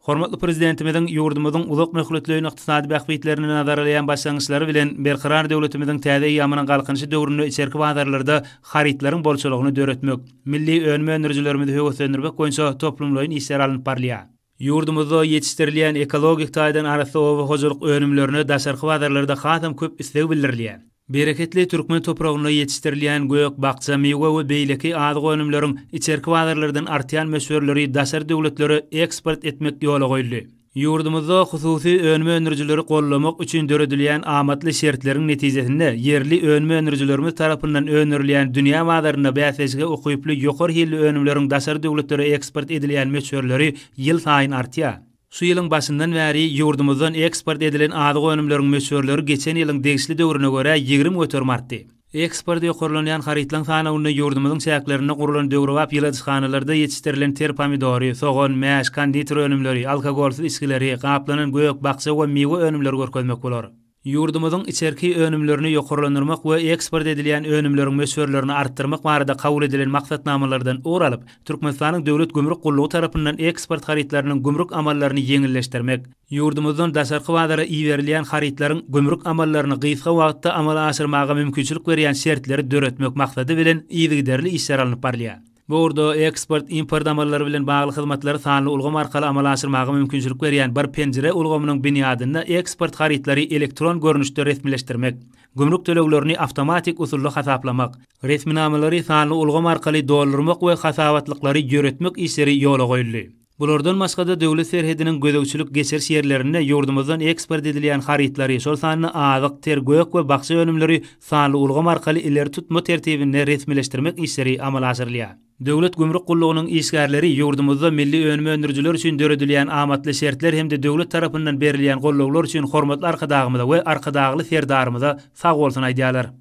Hormatly Prezidentimiziň ýurdumyzyň uzak möhletleýin ykdysady bähbitlerini nazarlaýan başlangyçlary bilen Berkarar döwletimiziň täze eýýamynyň Galkynyşy döwründe içerki bazarlarda harytlaryň bolçulygyny döretmek, milli önüm öndürijilerimizi höweslendirmek boýunça toplumlaýyn işler alnyp barylýar. Ýurdumyzda ýetişdirilýän ekologik taýdan arassa oba hojalyk önümlerine daşarky bazarlarda hasam köp isleg bildirilýär. Bereketli türkmen topragynda ýetişdirilýän gök, bakja, miwe we beýleki azyk önümleriň içerki bazarlardan artýan möçberleri daşary döwletlere eksport etmek ýola goýuldy. Ýurdumyzda hususy önüm öndürijileri goldamak üçin döredilýän amatly şertleriň netijesinde ýerli önüm öndürijilerimiz tarapyndan öndürilýän dünýä bazarynda bäsleşige ukyply ýokary hilli önümleriň daşary döwletlere eksport edilýän möçberleri ýylsaýyn artýar. Şu ýylyň başyndan bäri ýurdumyzdan eksport edilen azyk önümleriň möçberleri geçen ýylyň degişli döwrüne görä 20% artdy. Eksporty ýokarlanýan harytlaryň sanawynda ýurdumyzyň çäklerinde gurlan döwrebap ýyladyşhanalarda ýetişdirilen ter pomidory, sogan, mäş, konditer önümleri, alkogolsyz içgileri, gaplanan gök, bakja we miwe önümleri görkezmek bolar. Ýurdumyzyň içerki önümlerini ýokarlandyrmak we eksport edilýän önümleriň möçberlerini artdyrmak barada kabul edilen maksatnamalardan ugur alyp, Türkmenistanyň Döwlet gümrük gullugy tarapyndan eksport harytlarynyň gümrük amallaryny ýeňilleşdirmek, Ýurdumyzdan daşarky bazara iberilýän harytlaryň gümrük amallaryny gysga wagtda amala aşyrmaga mümkinçilik berýän şertleri döretmek maksady bilen yzygiderli işler alnyp barylýar. Bu ugurda eksport-import amallary bilen bagly hyzmatlary sanly ulgam arkaly amala aşyrmaga mümkinçilik berýän bir penjire ulgamynyň binýadynda eksport harytlary elektron görnüşde resmileşdirmek, gümrük töleglerini awtomatik usulda hasaplamak, resminamalary sanly ulgam arkaly doldurmak we hasabatlyklary ýöretmek işleri ýola goýuldy. Bulardan başga-da, döwlet serhediniň gözegçilik-geçiriş ýerlerinde ýurdumyzdan eksport edilýän harytlary, şol sanda azyk, ter gök we bakja önümleri sanly ulgam arkaly ileri tutma tertibinde resmileşdirmek işleri amala aşyrylýar. Döwlet gümrük gullugynyň işgärleri ýurdumyzda milli önüm öndürijiler üçin döredilýän amatly şertler hem-de döwlet tarapyndan berilýän gollawlar üçin hormatly Arkadagymyza we Arkadagly Serdarymyza sagbolsun aýdýarlar.